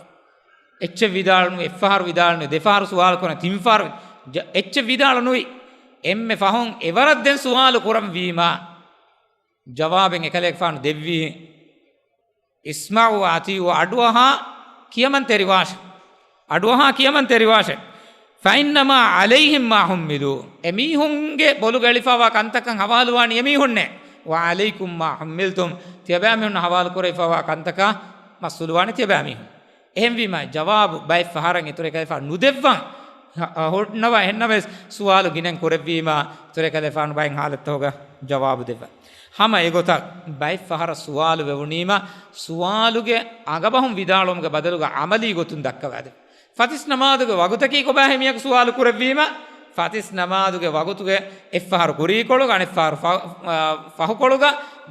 އެއްޗެއް ވިދާޅުނުވި، އެއްފަހަރު ވިދާޅުނުވި، ދެފަހަރު ސުވާލު ކުރަން، ތިންފަހަރު ޖަ-، އެއްޗެއް ވިދާޅުނުވި. އެންމެ ފަހުން އެވަރަށް ދެން ސުވާލު ކުރަން ވީމާ، ޖަވާބެއް އެކަލޭގެފާނު ދެއްވީ، "اسمعوا وأطيعوا"، އަޑުއަހާ ކިޔަމަން ތެރިވާށެ. އަޑުއަހާ ކިޔަމަން ތެރިވާށެ. "فإنما عليهم ما حملوا"، އެމީހުންގެ ބޮލުގަ އެޅިފައިވާ ކަންތަކަށް ހަވާލުވާނީ އެމީހުންނޭ. "وعليكم ما حملتم"، ތިޔަބައިމީހުންނަށް ހަވާލު ކުރެވިފައިވާ ކަންތަކަށް މަސްއޫލުވާނީ ތިޔަބައިމީހުން. އެހެންވީމާ، ޖަވާބު ބައެއް ފަހަރަށް އިތުރު އެކަލޭފާނު ނުދެއްވަން. ހަ-، ހުންނަވާ، އެހެންނަމަވެސް، ސުވާލު ގިނައިން ކުރެއްވީމާ، އިތުރު އެކަލޭފާނު ބައެއް ހާލަތްތަކުގަ ޖަވާބު ދެއްވަން. ހަމަ އެގޮތަށް ބައެއް ފަހަރަށް ސުވާލު ވެވުނީމަ، ސުވާލުގެ އަނގަބަހުން ވިދާޅުވުމުގެ ބަދަލުގަ ޢަމަލީ ގޮތުން ދައްކަވާދެއްވުން. ފަތިސް ނަމާދުގެ ވަގުތަކީ ކޮބާހޭ މީހަކު ސުވާލު ކުރެއްވީމަ، ފަތިސް ނަމާދުގެ ވަގުތުގެ އެއްފަހަރު ކުރީކޮޅުގަ، އަނެއްފަހަރު ފަ-، އާ، ފަހުކޮޅުގަ،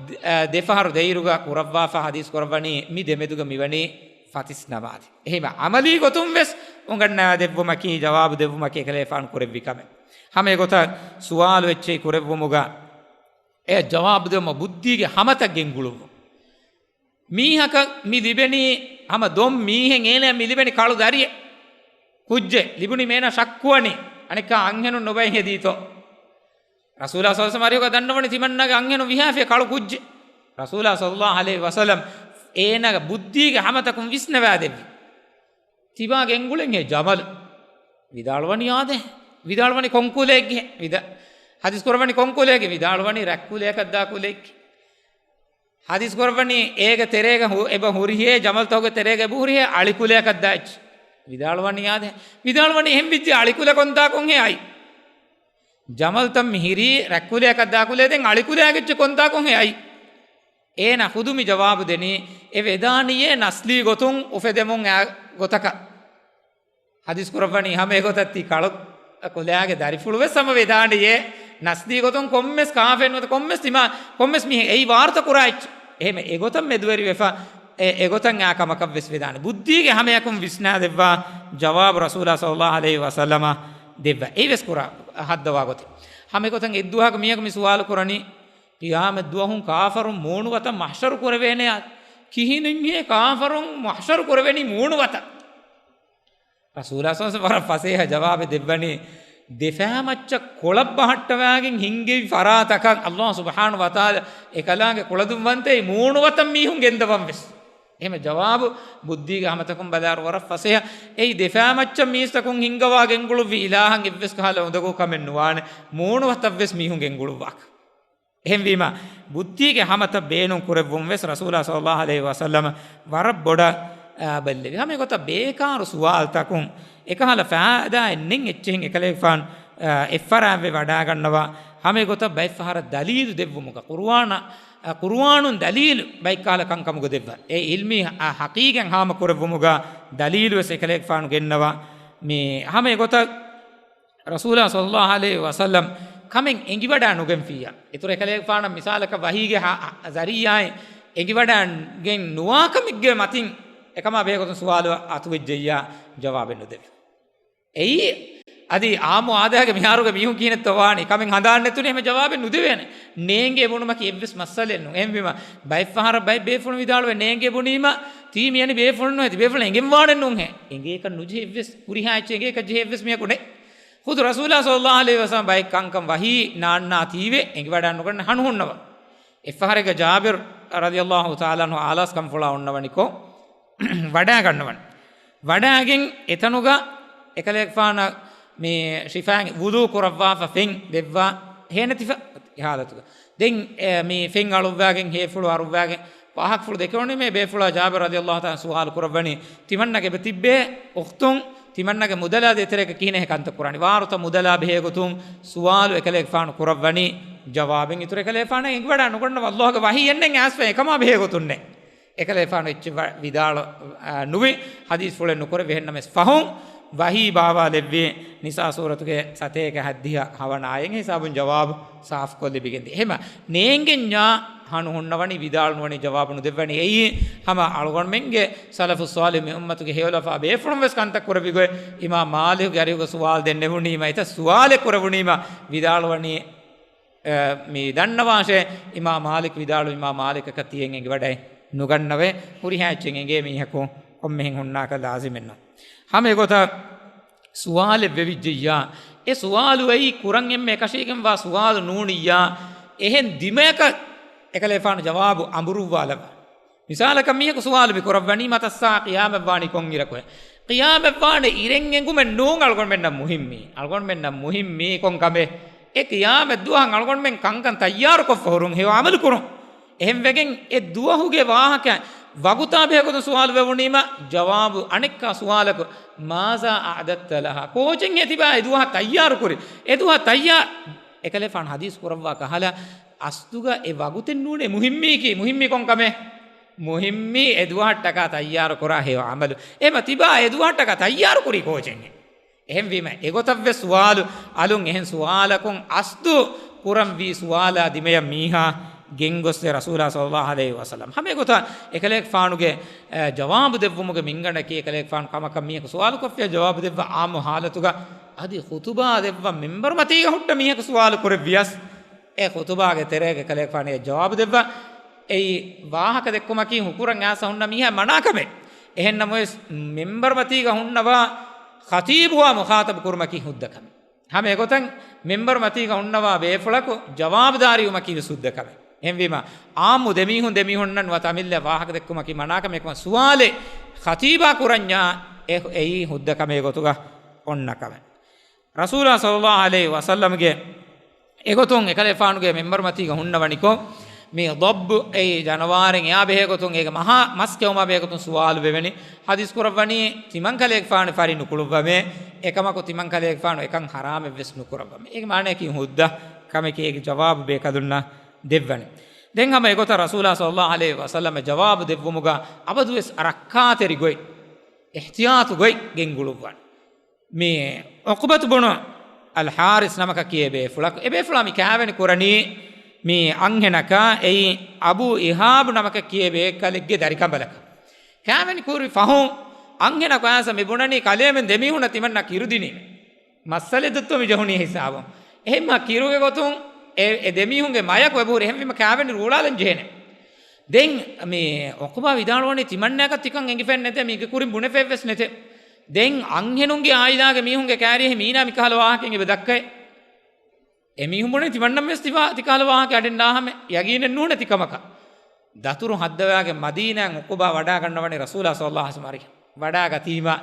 ދެ-، އާ، ދެފަހަރު ދެއިރުގަ ކުރައްވާފަ ޙަދީޘް ކުރައްވަނީ، މި ދެމެދުގަ މިވަނީ ފަތިސް ނަމާދި. އެހީމަ ޢަމަލީ ގޮތުން ވެސް އުނގަންނާ ދެއްވުމަކީ، ޖަވާބު ދެއްވުމަކީ އެކަލޭފާނު ކުރެއްވި ކަމެއް. ހަމަ އެގޮތަށް ސުވާލު އެއްޗެއް ކުރެއްވުމުގަ އެ ޖަވާބު ދެވުމަށް ބުއްދީގެ ހަމަތައް ގެންގުޅުއްވުން. މީހަކަށް މި ލިބެނީ، ހަމަ ދޮން މީހެއް އޭނަޔަށް މި ލިބެނީ ކަޅު ދަރިއެއް، ކުއްޖެއް ލިބުނީ މޭނަ ޝައްކުވަނީ، އަނެއްކާ އަންހެނުން ނުބައި ހެދީތޯ. ރަސޫލާ ޞައްލައްލާހު ޢަލައިހި ވަސައްލަމަ އަރިހުގަ ދަންނަވަނީ ތިމަންނާގެ އަންހެނުން ވިހާފިޔަ ކަޅު ކުއްޖެއް. ރަސޫލާ ޞައްލައްލާހު ޢަލައިހި ވަސައްލަމަ އޭނާގެ ބުއްދީގެ ހަމަތަކުން ވިސްނަވާދެއްވި. ތިބާ ގެންގުޅެންހޭ ޖަމަލު. ވިދާޅުވަނީ އާދެ. ވިދާޅުވަނީ ކޮންކުލައެއްގެ؟ ވިދާ-، ޙަދީޘް ކުރައްވަނީ ކޮންކުލައެއްގެ؟ ވިދާޅުވަނީ ރަތްކުލައަކަށްދާ ކުލައެއްގެ. ޙަދީޘް ކުރައްވަނީ އޭގެ ތެރޭގަ ހު-، އެބަ ހުރިހޭ، ޖަމަލުތަކުގެ ތެރޭގަ އެބަ ހުރިހޭ އަޅިކުލައަކަށްދާ އެއްޗެއް. ވިދާޅުވަނީ އާދެ. ވިދާޅުވަނީ އެހެން ވިއްޖެ އަޅިކުލަ ކޮންތާކުންހޭ އައީ؟ ޖަމަލުތައް މި ހިރީ ރަތްކުލައަކަށްދާ ކުލައެއް، ދެން އަޅިކުލައިގެ އެއްޗެއް ކޮންތާކުންހޭ އައީ؟ އޭނަ ޚުދު މި ޖަވާބު ދެނީ، އެ ވެދާނީއޭ ނަސްލީ ގޮތުން އުފެދެމުން އާ ގޮތަކަށް. ޙަދީޘް ކުރައްވަނީ ހަމަ އެގޮތަށް ތި ކަޅު ކުލައިގެ ދަރިފުޅު ވެސް ހަމަ ވެދާނީއޭ ނަސްލީ ގޮތުން ކޮންމެސް ކާފައެއް ނުވަތަ ކޮންމެސް ތިމާ، ކޮންމެސް މީހެއް އެއީ ވާރުތަ ކުރާ އެއްޗެއް. އެހެން އެގޮތަށް މެދުވެރިވެފަ، އެ، އެގޮތަށް އާ ކަމަކަށް ވެސް ވެދާނެ. ބުއްދީގެ ހަމަޔަކުން ވިސްނާދެއްވާ ޖަވާބު ރަސޫލާ ޞައްލައްލާހު ޢަލައިހި ވަސައްލަމަ ދެއްވާ. އެއީ ވެސް ކުރާ ހައްދަވާ ގޮތެއް. ހަމަ އެގޮތަށް އެއްދުވަހަކު މީހަކު މި ސުވާލު ކުރަނީ، ޤިޔާމަތް ދުވަހުން ކާފަރުން މޫނުވަތަށް މަޙްޝަރު ކުރެވޭނެޔާ؟ ކިހިނެއްހޭ ކާފަރުން މަޙްޝަރު ކުރެވެނީ މޫނު ވަތަށް؟ ރަސޫލާ ޞައްލަﷲު ވަރަށް ފަސޭހަ ޖަވާބެއް ދެއްވަނީ، ދެފާމައްޗަށް ކޮޅަށް ބަހައްޓަވާގެން ހިންގި ފަރާތަކަށް ﷲ ސުބްޙާނަހޫ ވަތަޢާލާ އެކަލާނގެ ކުޅަދުންވަންތައް މޫނު ވަތަށް މީހުން ގެންދަވަން ވެސް. އެހެން ޖަވާބު ބުއްދީގެ ހަމަތަކުން ބަލާއިރު ވަރަށް ފަސޭހަ. އެއީ ދެފާމައްޗަށް މީސްތަކުން ހިންގަވާ ގެންގުޅުއްވި އިލާހަށް އެއްވެސް ކަހަލަ އުނދަގޫ ކަމެއް ނުވާނެ، މޫނު ވަތަށް ވެސް މީހުން ގެންގުޅުއްވާކަށް. އެހެންވީމަ، ބުއްދީގެ ހަމަތައް ބޭނުން ކުރެއްވުން ވެސް ރަސޫލާ ޞައްލަﷲު ޢަލައިހި ވަސައްލަމަ ވަރަށް ބޮޑަށް، އާ، ބައްލެވި. ހަމަ އެގޮތަށް ބޭކާރު ސުވާލުތަކުން އެކަހަލަ ފައިދާއެއް ނެތް އެއްޗެހިން އެކަލޭގެފާނު، އާ، އެއްފަރާތްވެ ވަޑާގަންނަވާ. ހަމަ އެގޮތަށް ބައެއްފަހަރަށް ދަލީލު ދެއްވުމުގަ، ޤުރުއާނަށް، އާ، ޤުރުއާނުން ދަލީލު ބައެއްކަހަލަ ކަންކަމުގަ ދެއްވާ. އެ ޢިލްމީ، އާ، ޙަޤީޤަތް ހާމަ ކުރެއްވުމުގަ ދަލީލު ވެސް އެކަލޭގެފާނު ގެންނަވާ. މި ހަމަ އެގޮތަށް ރަސޫލާ ޞައްލަﷲު ޢަލައިހި ވަސައްލަމަ ކަމެއް އެނގިވަޑާ ނުގެންފިއްޔާ، އިތުރު އެކަލޭގެފާނަށް މިސާލަކަށް ވަޙީގެ ހަ-، ޒަރީޢާއިން އެނގިވަޑާގެން ނުވާ ކަމެއްގެ މަތިން އެކަމާ ބެހޭގޮތުން ސުވާލު އަތުވެއްޖެއްޔާ ޖަވާބެއް ނުދެވޭ. އެއީ އަދި އާއްމު އާދައިގެ މިހާރުގެ މީހުން ކިހިނެއްތޯ ވާނީ، ކަމެއް ހަނދާން ނެތުނީ އެހެން ޖަވާބެއް ނުދެވޭނެ. ނޭނގޭ ބުނުމަކީ އެއްވެސް މައްސަލައެއް ނޫން. އެހެންވީމަ، ބައެއްފަހަރަށް ބައެއް ބޭފުޅުން ވިދާޅުވޭ، ނޭނގޭ ބުނީމަ ތީ މިއަނި ބޭފުޅުން ނުވޭތި، ބޭފުޅުން އެނގެން ވާނެއް ނޫންހޭ. އެނގޭކަށް ނުޖެހޭ އެއްވެސް ހުރިހާ އެއްޗެއް އެނގޭކަށް ޖެހޭ އެއްވެސް މީހަކު ނެތް. ޚުދު ރަސޫލާ ޞައްލަﷲު ޢަލައިހި ވަސައްލަމަ ބައެއް ކަންކަން ވަޙީ ނާންނާތީވެ އެނގިވަޑާ ނުގަންނަ ހަނު ހުންނަވާ. އެއްފަހަރެއްގަ ޖާބިރު ރަޟިޔަﷲު ތަޢާލާ ޢަންހު އާލާސް ކަންފުޅާ އޮންނަވަނިކޮށް ވަޑާގަންނަވަން. ވަޑާގެން އެތަނުގަ އެކަލޭގެފާނަށް މި ޝިފާއިން ވުޟޫ ކުރައްވާފަ ފެން ދެއްވާ ހޭނެތިފަ ހާލަތުގަ. ދެން، އެ، މި ފެން އަޅުއްވާގެން ހޭފުޅު އަރުއްވާގެން ވާހަކަފުޅު ދެކެވުނީމޭ ބޭފުޅާ ޖާބިރު ރަޟިޔަﷲު ތަޢާލާ ސުވާލު ކުރައްވަނީ، ތިމަންނަގެ ތިއްބޭ އުޚްތުން ތިމަންނަގެ މުދަލާ ދޭތެރޭގަ ކިހިނެއް ކަންތައް ކުރާނީ؟ ވާރުތަ މުދަލާ ބެހޭގޮތުން ސުވާލު އެކަލޭގެފާނު ކުރައްވަނީ. ޖަވާބެއް އިތުރު އެކަލޭގެފާނަށް އެނގިވަޑާ ނުގަންނަވާ، ﷲގެ ވަޙީއެއް ނެތް އައިސްފަ އެކަމާ ބެހޭގޮތުން ނެތް. އެކަލޭގެފާނު އެއްޗެއް ވަ-، ވިދާޅު، އާ، ނުވި، ޙަދީޘްފުޅެއް ނުކުރެއްވި. އެހެންނަމަވެސް ފަހުން ވަޙީ ބާވާލެއްވި ނިސާ ސޫރަތުގެ ސަތޭކަ ހައްދިހަ ހަވަނަ އާޔަތް ހިސާބުން ޖަވާބު ސާފުކޮށް ލިބިގެންދި. އެހެމަ ނޭނގެންޏާ ހަނު ހުންނަވަނީ، ވިދާޅު ނުވަނީ، ޖަވާބު ނުދެއްވަނީ. އެއީ ހަމަ އަޅުގަނޑުމެންގެ ސަލަފުއް ޞާލިޙު މި އުއްމަތުގެ ހެޔޮލަފާ ބޭފުޅުން ވެސް ކަންތައް ކުރެއްވި ގޮތް. އިމާމް މާލިކުގެ އަރިހުގަ ސުވާލު ދެންނެވުނީމަ، އެތައް ސުވާލެއް ކުރެވުނީމަ، ވިދާޅުވަނީ، އެ، މި ދަންނަވާށޭ، އިމާމް މާލިކު ވިދާޅު، އިމާމް މާލިކަކަށް ތިއެއް އެނގިވަޑައެއް ނުގަންނަވޭ. ހުރިހާ އެއްޗެއް އެނގޭ މީހަކު ކޮންމެހެން ހުންނާކަށް ލާޒިމެއްނު. ހަމަ އެގޮތަށް ސުވާލެއް ވެވިއްޖެއްޔާ، އެ ސުވާލު އެއީ ކުރަން އެންމެ އެކަށީގެންވާ ސުވާލު ނޫނިއްޔާ، އެހެން ދިމަޔަކަށް އެކަލޭފާނު ޖަވާބު އަނބުރުއްވާލައްވާ. މިސާލަކަށް މީހަކު ސުވާލު މި ކުރައްވަނީ، މަތައްސާ ޤިޔާމަތްވާނީ ކޮންއިރަކުހޭ؟ ޤިޔާމަތްވާނެ އިރެއް އެނގުމެއް ނޫން އަޅުގަނޑުމެންނަށް މުހިއްމީ. އަޅުގަނޑުމެންނަށް މުހިއްމީ ކޮން ކަމެއް؟ އެ ޤިޔާމަތް ދުވަހަށް އަޅުގަނޑުމެން ކަންކަން ތައްޔާރުކޮށްފަ ހުރުން ހެޔޮ ޢަމަލު ކުރުން. އެހެންވެގެން އެ ދުވަހުގެ ވާހަކަ ވަގުތާ ބެހޭގޮތުން ސުވާލު ވެވުނީމަ، ޖަވާބު އަނެއްކާ ސުވާލަކު، ماذا أعددت لها؟ ކޯޗެއްހޭ ތިބާ އެ ދުވަހަށް ތައްޔާރު ކުރި؟ އެ ދުވަހަށް ތައްޔާ-، އެކަލޭފާނު ޙަދީޘް ކުރައްވާ ކަހަލަ، އަސްލުގަ އެ ވަގުތެއް ނޫނޭ މުހިއްމީކީ. މުހިއްމީ ކޮން ކަމެއް؟ މުހިއްމީ އެ ދުވަހަށްޓަކާ ތައްޔާރު ކުރާ ހެޔޮ ޢަމަލު. އެހެމަ ތިބާ އެ ދުވަހަށްޓަކާ ތައްޔާރު ކުރީ ކޯޗެއްހޭ؟ އެހެންވީމަ، އެގޮތަށްވެސް ސުވާލު އަލުން އެހެން ސުވާލަކުން އަސްލު ކުރަންވީ ސުވާލާ ދިމަޔަށް މީހާ ގެންގޮސްދޭ ރަސޫލާ ޞައްލަﷲު ޢަލައިހި ވަސައްލަމަ. ހަމަ އެގޮތަށް އެކަލޭގެފާނުގެ، އެ، ޖަވާބު ދެއްވުމުގެ މިންގަނޑަކީ، އެކަލޭގެފާނު ކަމަކަށް މީހަކު ސުވާލުކޮށްފިއްޔާ ޖަވާބު ދެއްވާ ޢާއްމު ޙާލަތުގަ އަދި ޚުޠުބާ ދެއްވާ މިންބަރު މަތީގަ ހުއްޓަ މީހަކު ސުވާލު ކުރެއްވިޔަސް، އެ ޚުޠުބާގެ ތެރޭގަ އެކަލޭގެފާނު އެ ޖަވާބު ދެއްވާ. އެއީ ވާހަކަ ދެއްކުމަކީ ހުކުރަން އާސަ ހުންނަ މީހާ މަނާ ކަމެއް. އެހެންނަމަވެސް، މިންބަރު މަތީގަ ހުންނަވާ ޚަޠީބުވާ މުޚާޠަބު ކުރުމަކީ ހުއްދަ ކަމެއް. ހަމަ އެގޮތަށް މިންބަރު މަތީގަ ހުންނަވާ ބޭފުޅަކު ޖަވާބުދާރީވުމަކީ ވެސް ހުއްދަ ކަމެއް. އެހެންވީމަ، ޢާއްމު ދެމީހުން ދެމީހުންނަށް ނުވަތަ އަމިއްލަ ވާހަކަ ދެއްކުމަކީ މަނާ ކަމެއް ކަމަށް، ސުވާލެއް ޚަޠީބާ ކުރަންޏާ އެ-، އެއީ ހުއްދަ ކަމެއް ގޮތުގަ އޮންނަ ކަމެއް. ރަސޫލާ ޞައްލަﷲު ޢަލައިހި ވަސައްލަމަގެ އެގޮތުން އެކަލޭގެފާނުގެ މިންބަރު މަތީގަ ހުންނަވަނިކޮށް، މި ޟައްބު އެއީ ޖަނަވާރެއް އެޔާ ބެހޭގޮތުން އޭގެ މަހާ މަސް ކެއުމާ ބެހޭގޮތުން ސުވާލު ވެވެނީ. ޙަދީޘް ކުރައްވަނީ، ތިމަން ކަލޭގެފާނު ފަރި ނުކުޅުއްވަމޭ، އެކަމަކު ތިމަން ކަލޭގެފާނު އެކަން ޙަރާމެއްވެސް ނުކުރައްވަމޭ. އޭގެ މާނަޔަކީ ހުއްދަ ކަމެކޭ. އޭގެ ޖަވާބު ބޭކަލުންނަށް ދެއްވަނީ. ދެން ހަމަ އެގޮތަށް ރަސޫލާ ޞައްލަﷲު ޢަލައިހި ވަސައްލަމަ ޖަވާބު ދެއްވުމުގަ އަބަދުވެސް ރައްކާތެރި ގޮތް، އިޙްތިޔާޠު ގޮތް ގެންގުޅުއްވަން. މި ޢުޤުބަތު ބުނު އަލް ޙާރިސް ނަމަކަށް ކިޔޭ ބޭފުޅަކު، އެ ބޭފުޅާ މި ކާވެނި ކުރަނީ މި އަންހެނަކާ، އެއީ އަބޫ އިހާބު ނަމަކަށް ކިޔޭ ބޭކަލެއްގެ ދަރިކަނބަލަކަށް. ކާވެނި ކުރި ފަހުން އަންހެނަކު އައިސް މި ބުނަނީ ކަލޭމެން ދެމީހުންނަށް ތިމަންނަ ކިރުދިނީމެ. މައްސަލައެއް ދޮއްތޯ މި ޖެހުނީ ހިސާބުން. އެހެންމަ ކިރުގެ ގޮތުން އެ، އެ ދެމީހުންގެ މަޔަކު އެބަހުރި. އެހެންވީމަ ކާވެނި ރޫޅާލަން ޖެހޭނެ. ދެން މި އުޤުބާ ވިދާޅުވަނީ ތިމަންނައަކަށް ތިކަން އެނގިފައެއް ނެތޭ، މީގެ ކުރިން ބުނެފައެއްވެސް ނެތޭ. ދެން އަންހެނުންގެ އާއިލާގެ މީހުންގެ ކާރިޔަށް މީނާ މިކަހަލަ ވާހަކައެއް އެބަ ދައްކައޭ. އެމީހުން ބުނެ ތިމަންނަން ވެސް ތިބާ ތިކަހަލަ ވާހަކަ އަޑެއް ނާހަމެ ޔަގީނެއް ނޫނެ ތިކަމަކަށް. ދަތުރު ހައްދަވާގެ މަދީނާއަށް އުޤުބާ ވަޑާގަންނަވަނީ ރަސޫލާ ޞައްލައްލާހު ޢަލައިހި ވަސައްލަމަ އަރިހަށް. ވަޑާގަތީމަ،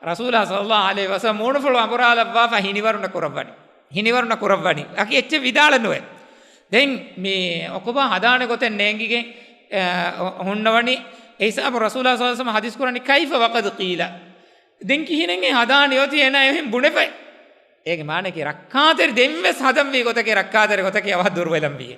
ރަސޫލާ ޞައްލައްލާހު ޢަލައިހި ވަސައްލަމަ މޫނުފުޅު އަނބުރާލައްވާފަ ހިނިވަރުނަ ކުރައްވަނީ. ހިނިވަރުނަ ކުރައްވަނީ. އަކި އެއްޗެއް ވިދާޅެއް ނުވޭ. ދެން މި އުޤުބާ ހަދާނެ ގޮތެއް ނޭނގިގެން، އަ، ހުންނަވަނީ. އެ ހިސާބު ރަސޫލާ ޞައްލައްލާހު ޢަލައިހި ވަސައްލަމަ ޙަދީޘް ކުރަނީ، "كيف وقد قيل؟" ދެން ކިހިނެއް އެ ހަދާނީ އޮތީ އޭނާ އެހެން ބުނެފައި. އޭގެ މާނައަކީ ރައްކާތެރި ދެންވެސް ހަދަންވީ ގޮތަކީ ރައްކާތެރި ގޮތަކީ އަވަހަށް ދުރުވެލަންވީ.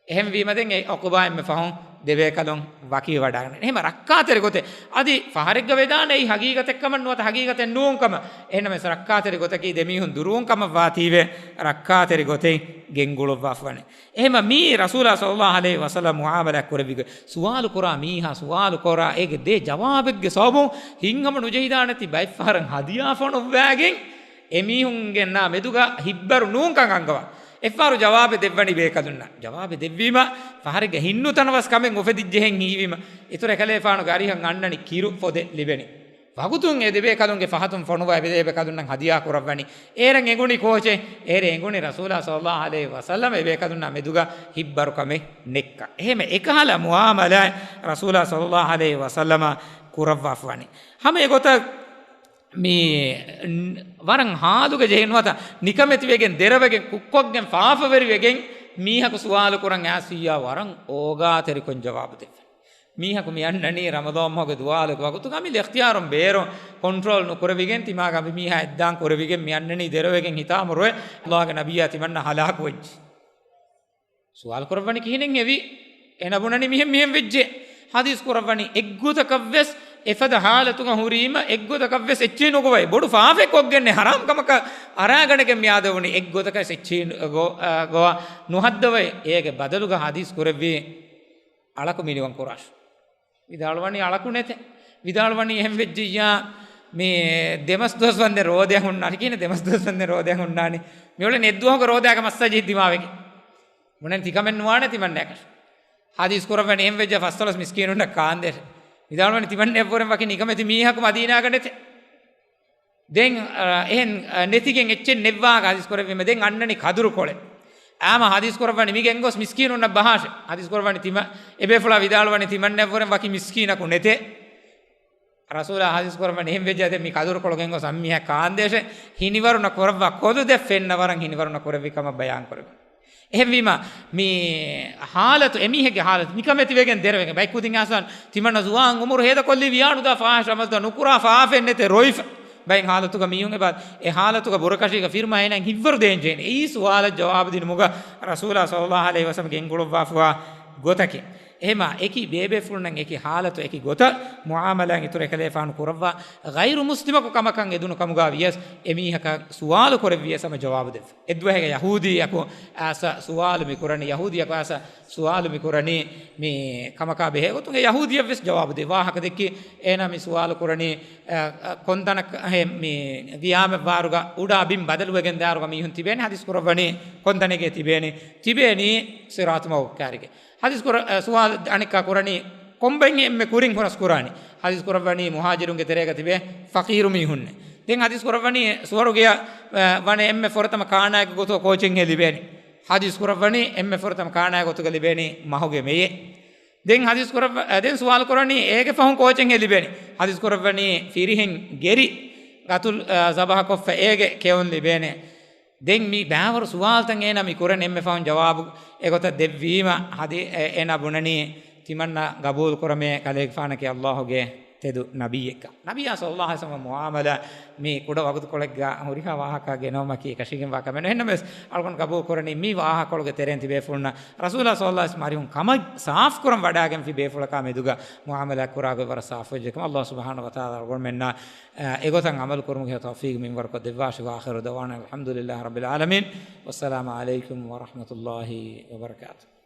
އެހެންވީމަ ދެން އެ އުޤުބާ އެންމެ ފަހުން ދެބޭކަލުން ވަކިވެވަޑާގަނެ. އެހެން ރައްކާތެރި ގޮތެއް. އަދި ފަހަރެއްގަ ވެދާނެ އެއީ ހަގީގަތެއް ކަމަށް ނުވަތަ ހަގީގަތެއް ނޫން ކަމަށް. އެހެންނަމަވެސް ރައްކާތެރި ގޮތަކީ ދެމީހުން ދުރުވުން ކަމަށް ވާތީވެ ރައްކާތެރި ގޮތެއް ގެންގުޅުއްވާފަވަނީ. އެހެންމަ މީ ރަސޫލާ ޞައްލައްލާހު ޢަލައިހި ވަސައްލަމަ މުޢާމަލާތް ކުރެއްވި ގޮތް. ސުވާލު ކުރާ މީހާ ސުވާލު ކުރާ އޭގެ ދޭ ޖަވާބެއްގެ ސަބަބުން ހިތްހަމަ ނުޖެހިދާނެތީ ބައެއްފަހަރަށް ހަދިޔާ ފޮނުއްވާގެން އެމީހުންގެ މެދުގަ ހިތްބަރު ނޫންކަން އަންގަވާ. އެއްފަހަރު ޖަވާބެއް ދެއްވަނީ ބޭކަލުންނަށް. ޖަވާބެއް ދެއްވީމަ ފަހަރެއްގަ ހިތްނުތަނަވަސް ކަމެއް އުފެދިއްޖެހެން ހީވީމަ، އިތުރު އެކަލޭފާނުގެ އަރިހަށް އަންނަނީ ކިރު ފޮދެއް ލިބެނީ. ވަގުތުން އެ ދެބޭކަލުންގެ ފަހަތުން ފޮނުވާ އެބޭބޭކަލުންނަށް ހަދިޔާ ކުރައްވަނީ. އޭރަށް އެނގުނީ ކޯޗެއް؟ އޭރަށް އެނގުނީ ރަސޫލާ ޞައްލައްލާހު ޢަލައިހި ވަސައްލަމަ އެބޭކަލުންނާ މެދުގަ ހިތްބަރުކަމެއް ނެއްކަ. އެހެން އެކަހަލަ މުޢާމަލާތް ރަސޫލާ ޞައްލައްލާހު ޢަލައިހި ވަސައްލަމަ ކުރައްވާފަވަނީ. ހަމަ އެގޮތަށް މި ވަރަށް ހާލުގަ ޖެހި ނުވަތަ ނިކަމެތިވެގެން ދެރަވެގެން ކުށްކޮށްގެން ފާފަވެރިވެގެން މީހަކު ސުވާލު ކުރަން އައިސްވިއްޔާ ވަރަށް އޯގާތެރިކޮށް ޖަވާބު ދެއްވަން. މީހަކު މި އަންނަނީ ރަމަޟާން މަހުގެ ދުވާލުގެ ވަގުތުގަ މި އިޚްތިޔާރުން ބޭރު ކޮންޓްރޯލް ނުކުރެވިގެން ތިމާގަ މި މީހާ އެއްދާން ކުރެވިގެން މި އަންނަނީ ދެރަވެގެން ހިތާމަރުވެ އައްލާހުގެ ނަބިއްޔާ ތިމަންނަ ހަލާކުވެއްޖެ. ސުވާލު ކުރައްވަނީ ކިހިނެއް ހެވި؟ އޭނަ ބުނަނީ މިހެން މިހެން ވެއްޖެ. ޙަދީޘް ކުރައްވަނީ އެއްގޮތަކަށްވެސް އެފަދަ ޙާލަތުގަ ހުރީމަ އެއްގޮތަކަށްވެސް އެއްޗެއް ނުގޮވައި. ބޮޑު ފާފައެއް ކޮށްގެންނެއް ޙަރާމް ކަމަކަށް އަރާގަނެގެން މިއާދެވުނީ އެއްގޮތަކަށް އެއްޗެއް ނު-، ގޮ-، އަ، ގޮވާ ނުހައްދަވައި. އޭގެ ބަދަލުގަ ޙަދީޘް ކުރެއްވީ އަޅަކު މިނިވަން ކުރާށު. ވިދާޅުވަނީ އަޅަކު ނެތޭ. ވިދާޅުވަނީ އެހެން ވެއްޖިއްޔާ މި ދެމަސް ދުވަސް ވަންދެން ރޯދައަށް ހުންނާނީ ކިހިނެއް؟ ދެމަސް ދުވަސް ވަންދެން ރޯދައަށް ހުންނާނީ. މިއުޅެނީ އެއްދުވަހުގެ ރޯދައިގެ މައްސަށް ޖެހި ދިމާވެގެން. ބުނަނީ ތިކަމެއް ނުވާނެ ތިމަންނައަކަށް. ޙަދީޘް ކުރައްވަނީ އެހެން ވެއްޖެ ފަސްދޮޅަސް މިސްކީނުންނަށް ކާންދޭށޭ. ވިދާޅުވަނީ ތިމަންނައަށްވުރެން ވަކި ނިކަމެތި މީހަކު މަދީނާގަ ނެތޭ. ދެން، އަ، އެހެން، އަ، ނެތިގެން އެއްޗެއް ނެއްވާ ޙަދީޘް ކުރެއްވީމަ ދެން އަންނަނީ ކަދުރުކޮޅެއް. އާމަ ޙަދީޘް ކުރައްވަނީ މި ގެންގޮސް މިސްކީނުންނަށް ބަހާށޭ. ޙަދީޘް ކުރައްވަނީ ތިމަ-، އެބޭފުޅާ ވިދާޅުވަނީ ތިމަންނައަށްވުރެން ވަކި މިސްކީނަކު ނެތޭ. ރަސޫލާ ޙަދީޘް ކުރައްވަނީ އެހެން ވެއްޖެ އަދި މި ކަދުރުކޮޅު ގެންގޮސް އަންމީހާ ކާންދޭށޭ. ހިނިވަރުނަ ކުރައްވާ ކޮލު ދެއް ފެންނަ ވަރަށް ހިނިވަރުނަ ކުރެއްވި ކަމަށް ބަޔާން ކުރެވި. އެހެންވީމަ، މި ޙާލަތު، އެމީހެއްގެ ޙާލަތު، ނިކަމެތިވެގެން ދެރަވެގެން ބައެއް ކުދިން އާސާން ތިމަންނަ ޒުވާން އުމުރު ހޭދަކޮށްލީ ވިޔާނުދާ ފާހިޝް ޢަމަލުތައް ނުކުރާ ފާފައެއް ނެތޭ ރޮއިފަ. ބައެއް ޙާލަތުގަ މީހުން އެބަ އެ ޙާލަތުގަ ބުރަކަށީގަ ފިރުމާ އޭނައަށް ހިތްވަރު ދޭން ޖެހޭނެ. އެއީ ސުވާލަށް ޖަވާބު ދިނުމުގަ ރަސޫލާ ޞައްލައްލާހު ޢަލައިހި ވަސައްލަމަ ގެންގުޅުއްވާފަވާ ގޮތަކީ. އެހެމާ އެކި ބޭބޭފުޅުންނަށް އެކި ޙާލަތު އެކި ގޮތަށް މުޢާމަލާތް އިތުރު އެކަލޭފާނު ކުރައްވާ ޣައިރު މުސްލިމަކު ކަމަކަށް އެދުނު ކަމުގަ ވިޔަސް އެމީހަކަށް ސުވާލު ކުރެއްވިޔަސް ހަމަ ޖަވާބު ދެއްވި. އެއްދުވަހެއްގަ ޔަހޫދީއަކު އައިސް ސުވާލު މި ކުރަނީ، ޔަހޫދީއަކު އައިސް ސުވާލު މި ކުރަނީ މި ކަމަކާ ބެހޭ ގޮތުން އެ ޔަހޫދީއަށް ވެސް ޖަވާބު ދެއްވި. ވާހަކަ ދެއްކި އޭނާ މި ސުވާލު ކުރަނީ، އަ، އަ، ކޮންތަނަކަށް މި ގިޔާމަތް ވާރުގަ އުޑާ ބިން ބަދަލުވެގެން ދާއިރުގަ މީހުން ތިބޭނެ. ޙަދީޘް ކުރައްވަނީ ކޮންތަނެއްގެ ތިބޭނީ؟ ތިބޭނީ ޞިރާޠު މަގު ކާރިގެ. ޙަދީޘް ކުރ-، އަ، ސުވާލު އަނެއްކާ ކުރަނީ ކޮންބައިން އެންމެ ކުރިން ހުރަސް ކުރާނީ؟ ޙަދީޘް ކުރައްވަނީ މުހާޖިރުންގެ ތެރޭގަ ތިބޭ ފަޤީރު މީހުންނޭ. ދެން ޙަދީޘް ކުރައްވަނީ ސުވަރުގެއަށް، އަ، ވަނެ އެންމެ ފުރަތަމަ ކާނާއެއްގެ ގޮތުގަ ކޯޗެއްހޭ ލިބޭނީ؟ ޙަދީޘް ކުރައްވަނީ އެންމެ ފުރަތަމަ ކާނާއެއް ގޮތުގަ ލިބޭނީ މަހުގެ މެޔޭ. ދެން ޙަދީޘް ކުރައްވަ-، އަ، ދެން ސުވާލު ކުރަނީ އޭގެ ފަހުން ކޯޗެއްހޭ ލިބޭނީ؟ ޙަދީޘް ކުރައްވަނީ ފިރިހެން ގެރި ގަތުލް، އަ، ޒަބަޙަކޮށްފަ އޭގެ ކެއުން ލިބޭނެ. ދެން މި ބައިވަރު ސުވާލުތައް އޭނާ މި ކުރަން އެންމެ ފަހުން ޖަވާބު އެގޮތަށް ދެއްވީމަ، އަދި އެ-، އޭނާ ބުނަނީ ތިމަންނަ ގަބޫލު ކުރަމޭ ކަލޭގެފާނަކީ އައްލާހުގެ ތެދު ނަބިއްޔެއްކަން. ނަބިއްޔާ ޞައްލައްލާހު ޢަލައިހި ވަސައްލަމަ މުޢާމަލާ މި ކުޑަ ވަގުތުކޮޅެއްގަ ހުރިހާ ވާހަކަ ގެނައުމަކީ އެކަށީގެންވާ ކަމެއް ނޫން. އެހެންނަމަވެސް އަޅުގަނޑު ގަބޫލު ކުރަނީ މި ވާހަކަކޮޅުގެ ތެރެއިން ތިބޭފުޅުންނަށް ރަސޫލާ ޞައްލައްލާހު ޢަލައިހި ވަސައްލަމަ މަރިހުން ކަމަށް ސާފު ކުރަން ވަޑާގެންފި ބޭފުޅަކާ މެދުގަ މުޢާމަލާތް ކުރާ ގޮތް ވަރަށް ސާފުވެއްޖެކަމަށް އައްލާހު ސުބްޙާނަހޫ ވަތަޢާލާ އަޅުގަނޑުމެންނަށް އެގޮތަށް ޢަމަލު ކުރުމުގެ ތައުފީޤު މިންވަރުކޮށް ދެއްވާށި. ވައާޚިރު ދަޢުވާނާ އަނިލްޙަމްދުލިއްލާހި ރައްބިލް ޢާލަމީން. ވައްސަލާމު ޢަލައިކުމް ވަރަޙްމަތުﷲި ވަބަރަކާތުހު.